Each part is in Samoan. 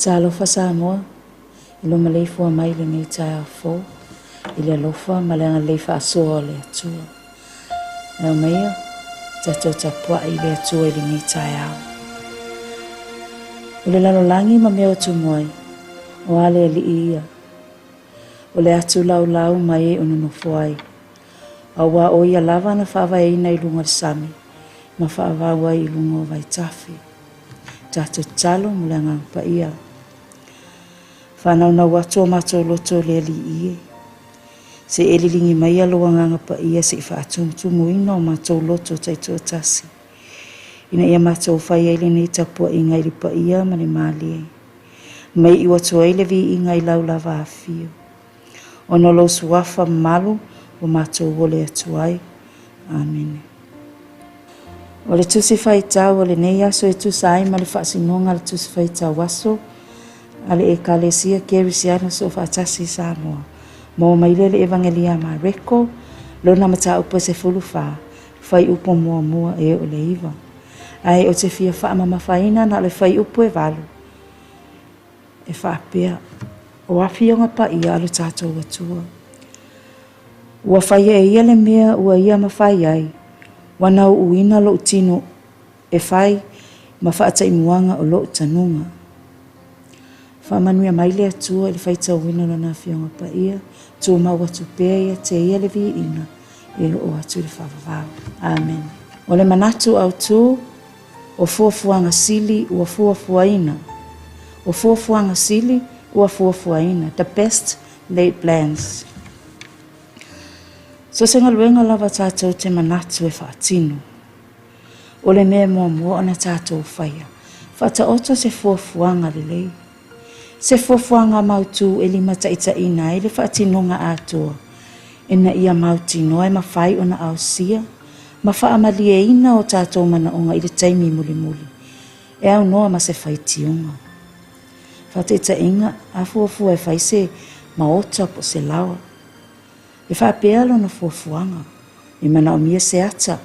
Talofa Samoa, i lou maleifua mai i lenei taeao fou, i le alofa ma le agalelei faasoa o le Atua. Lau maia, tatou tapuai i le Atua i lenei taeao. O le lalolagi ma mea o tumu ai, o a le Alii ia, o le atu laulau ma e o nonofo ai, auā o ia lava na faavaeina i luga o le sami ma faavau ai i luga o vaitafe. Tatou tatalo mo le Agaga Paia. Faanaunau atu o matou loto i le Alii e. Se i e liligi maia lou Agaga Paia se i faatumutumuina o matou loto taitoatasi, ina ia matou fai ai lenei tapuaiga i le paia ma le malie, ma iu atu ai le viiga i lau lava afio. Ona o lou suafa mamalu ua matou ole atu ai. Amene. O le Tusi Faitau o lenei aso e tusa ai ma le faasinoga a le Tusi Faitau Aso a le Ekalesia Kerisiano Soofaatasi i Samoa. Maua mai lea i le Evagelia a Mareko, lona mataupu e 14, fuaiupu muamua e oo i le 9. Ae ou te fia faamamafaina na o le fuaiupu e 8 e faapea, O afioga paia a lo tatou Atua. Ua faia e ia le mea ua ia mafai ai, ua nauuina lou tino e fai ma faataimuaga o lou tanuga. Faamanuia mai le Atua i le faitauina o Lona Afioga Paia, tumau atu pea ia te Ia le viiga e oo atu i le faavavau. Amene. O le manatu autu, o fuafuaga sili ua fuafuaina. O fuafuaga sili ua fuafuaina, the best laid plans. So se galuega lava tatou te manatu e faatino. O le mea muamua ona tatou faia, faataoto se fuafuaga lelei. Se fuafuaga mautu e limataitaiina ai le faatinoga atoa ina ia mautinoa e mafai ona ausia ma faamalieina o tatou manaoga i le taimi mulimuli e aunoa ma se faitioga. Faataitaiga, a fuafua e fai se maota po o se laoa, e faapea lona fuafuaga, e manaomia se ata,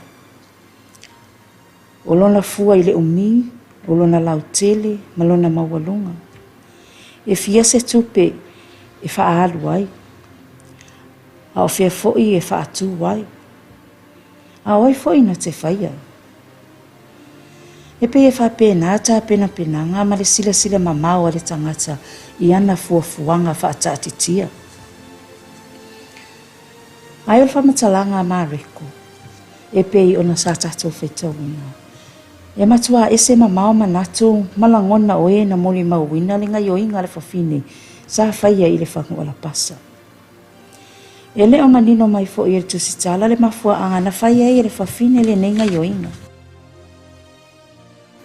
o lona fua i le umi, o lona lautele ma lona maualuga. E fia se tupe e faaalu ai, a o fea foi e faatu ai, a o ai foi na te faia? E pei e faapena tapenapenaga ma le silasila mamao a le tagata i ana fuafuaga faataatitia. Ae o le faamatalaga a Mareko, e pei ona sa tatou faitauina, e matuā ese mamao manatu ma lagona o e na molimauina le gaioiga a le fafine sa faia i le fagu alapasa. E le o manino mai foi e le Tusitala le mafuaaga na fai ai e le fafine lenei gaioiga.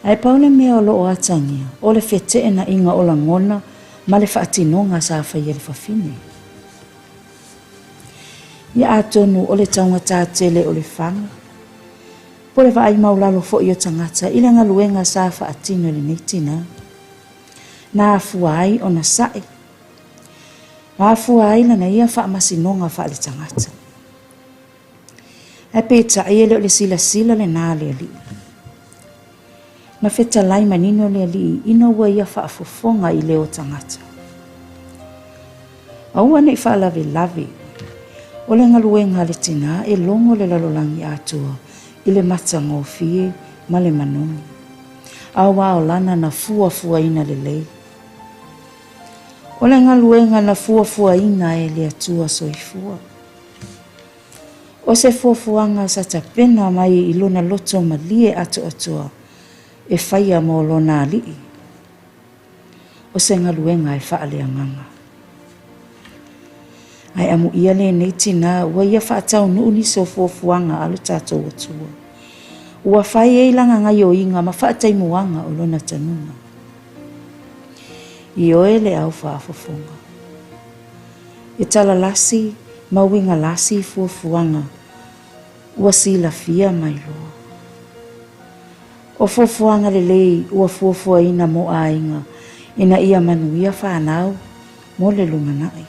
Ae pau le mea o lo o atagia, o le feteenaiga o lagona ma le faatinoga sa faia e le fafine. Ia atonu o le taugata tele o le faga, po le vaai maulalo foi o tagata i le galuega sa faatino e lenei tinā, na afua ai ona sae, na afua ai lana ia faamasinoga faaletagata. Ae peitai e le o le silasila lena a le Alii. Na fetalai manino le Alii ina ua ia faafofoga i leo tagata. Aua ne i faalavelave, o le galuega a le tinā e logo le lalolagi atoa i le matagofie ma le manogi, aua o lana na fuafuaina lelei. O le galuega na fuafuaina e le Atua Soifua. O se fuafuaga sa tapena mai i lona loto malie atoatoa e faia mo lona alii. O se galuega e faaleagaga. Ae amuia lenei tinā ua ia faataunuu nisi o fuafuaga a lo tatou Atua. Ua fai ai lana gaioiga ma faataimuaga o lona tanuga. Ioe le au faafofoga. E talalasi ma uiga lasi i fuafuaga ua silafia mai loa. O fuafuaga lelei ua fuafuaina mo aiga ina ia manuia fanau mo le lumanai.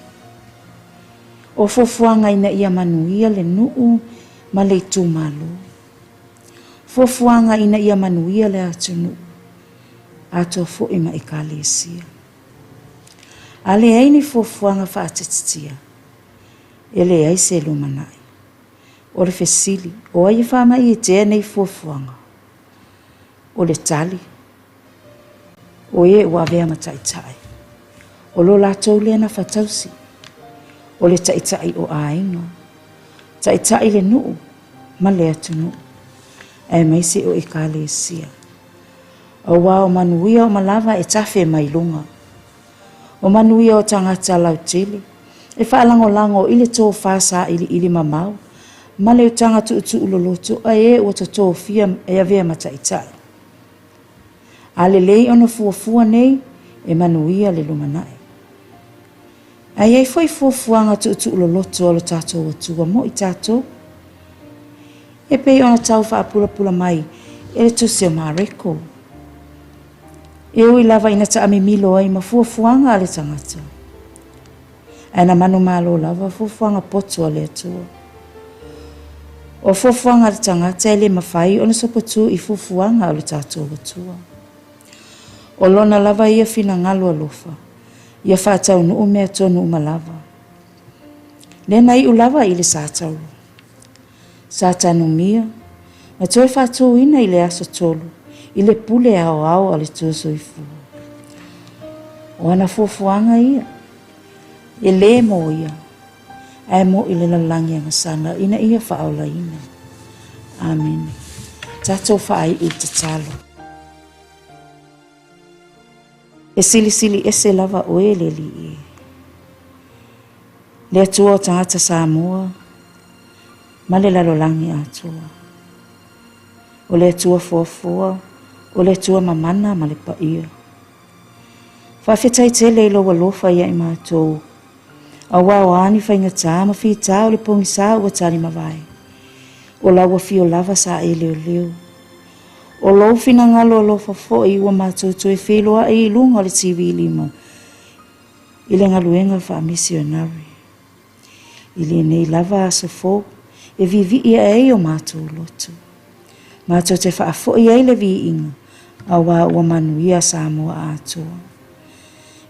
O fuafuaga ina ia manuia le nuu ma le itumalo. Fuafuaga ina ia manuia le atunuu, atoa foi ma Ekalesia. A leai ni fuafuaga faaitiitia, e leai se lumanai. O le fesili, o ai e faamaietea nei fuafuaga? O le tali, o e ua avea ma taitai. O lo latou lea nafatausi, o le taitai o aiga, taitai le nuu ma le atunuu, aemaise o ekalesia. Aua o manuia uma lava e tafe mai luga. O manuia o tagata lautele, e faalagolago i le tofa sailiili mamao ma le utaga tuutuu loloto a e ua totofia e avea ma taitai. A lelei ona fuafua nei, e manuia le lumanai. Ae i ai foi fuafuaga tuutuu loloto a lo tatou Atua mo i tatou, e pei ona tau faapulapula mai e le Tusi o Mareko. E ui lava ina taamimilo ai ma fuafuaga a le tagata, ae na manumalo lava fuafuaga poto a le Atua. O fuafuaga a le tagata e le mafai ona sopotu i fuafuaga a lo tatou Atua. O lona lava ia finagalo alofa, ia faataunuu mea tonu uma lava. Lea na iu lava i le sa taulu. Sa tanumia, na toe faatuina i le aso tolu, i le pule aoao a le Atua Soifua. O ana fuafuaga ia, e lē mo ia, ae mo i le lalolagi agasala ina ia faaolaina. Amene. Tatou faaiu i tatalo. E silisili ese lava oe le Alii e. Le Atua o tagata Samoa ma le lalolagi atoa. O le Atua foafoa, o le Atua mamana ma le paia. Faafetai tele i lou alofa ia i matou, aua o a ni faigata ma fita o le pogisa ua tali mavae. O lau afio lava sa e leoleo. O lou finagalo alofa foi ua matou toe feiloai i luga o le TV 5 i le galuega faamisionare. I lenei lava aso fou e vivii ae ai o matou loto. Matou te faafoi ai le viiga aua ua manuia Samoa atoa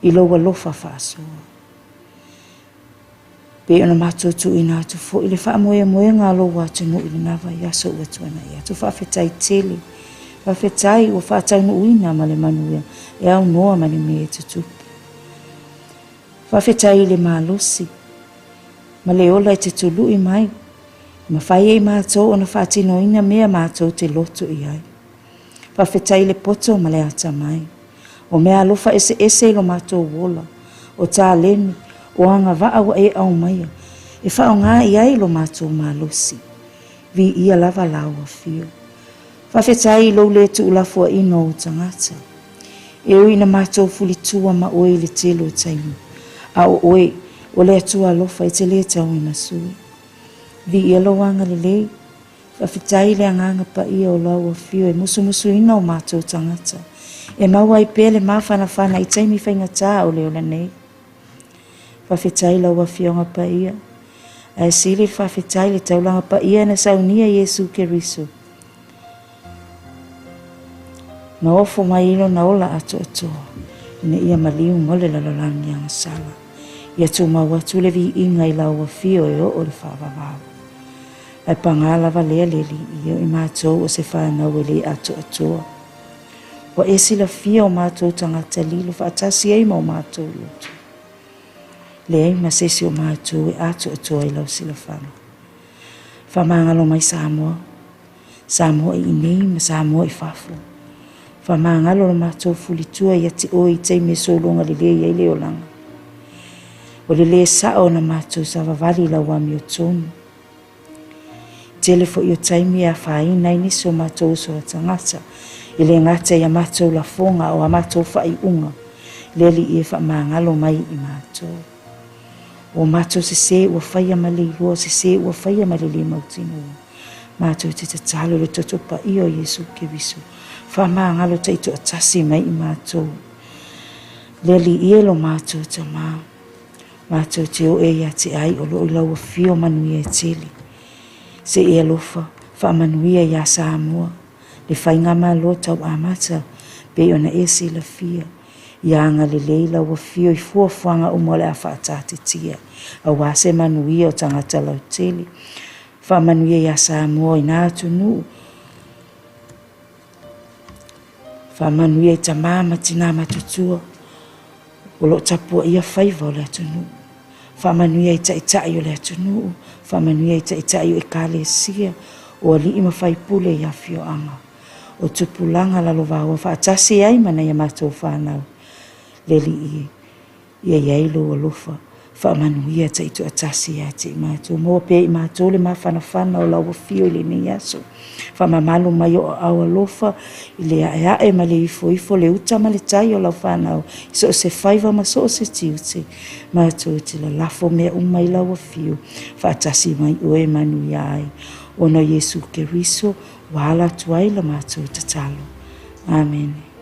i lou alofa faasoa. Pei ona matou tuuina atu foi le faamoemoega a lou atunuu i lena vaiaso ua tuanai atu. Faafetai tele, faafetai ua faataunuuina ma le manuia e aunoa ma le mea e tutupu. Faafetai i le malosi ma le ola e te tului mai, e mafai ai matou ona faatinoina mea matou te loto i ai. Faafetai i le poto ma le atamai. O mea alofa eseese i lo matou ola, o taleni, o agavaa ua e aumaia, e faaaoga i ai lo matou malosi. Viia lava lau afio. Faafetai i lou le tuulafoaiina o ou tagata. E ui ina matou fulitua ma oe i le tele o taimi, a o oe, o le Atua alofa e te le tauimasui. Viia lou agalelei. Faafetai i le Agaga Paia o lau Afio e musumusuina o matou tagata, e maua ai pea le mafanafana i taimi faigata o le ola nei. Faafetai i lau Afioga Paia, ae sili le faafetai i le taulaga paia na saunia Iesu Keriso, na ofo mai i lona ola atoatoa, ina ia maliu mo le lalolagi agasala. Ia tumau atu le viiga i lau Afio e oo i le faavavau. Ae pagā lava lea le Alii, o i matou o se fanau e le atoatoa. Ua e silafia o matou tagata lilo faatasi ai ma o matou loto. Leai ma se isi o matou e atoatoa i lau silafaga. Faamagalo mai Samoa, Samoa i inei ma Samoa i fafo. Faamagalo lo matou fulitua ia te oe i taimi e sologa lelei ai le olaga. O le lē sao ona matou savavali i lau amiotonu. Tele foi o taimi e afaina ai nisi o matou uso a tagata, e le gata i a matou lafoga a o a matou faaiuga, le Alii e faamagalo mai i matou. O matou sesē ua faia ma le iloa, sesē ua faia ma le le mautinoa. Matou te tatalo i le toto paia o Iesu Keriso, faamagalo taitoatasi mai i matou. Le Alii e lo matou Tama. Matou te oo ia te ai o lo o i lau afio manuia e tele. Se i alofa, faamanuia iā Samoa, le faigamalo tau amata pei ona e silafia. Ia agalelei lau Afio i fuafuaga uma o le a faataatitia aua se manuia o tagata lautele. Faamanuia ia Samoa i na atunuu. Faamanuia i tama ma tina matutua o lo o tapuaia faiva o le atunuu. Faamanuia i taitai o le atunuu, faamanuia i taitai o ekalesia, o alii ma faipule i afioaga, o tupulaga lalovaoa faatasi ai ma nai a matou fanau. Le Alii e, ia i ai lou alofa, faamanuia taitoatasi ia te i matou. Maua pea e i matou le mafanafana o lau afio i lenei aso. Faamamalu mai ou aao alofa i le aeae ma le ifoifo, le uta ma le tai o lau fanau, i so o se faiva ma so o se tiute. Matou te lalafo mea uma i lau afio, faatasi mai oe e manuia ai. Ona o Iesu Keriso, ua ala atu ai la matou tatalo. Amene.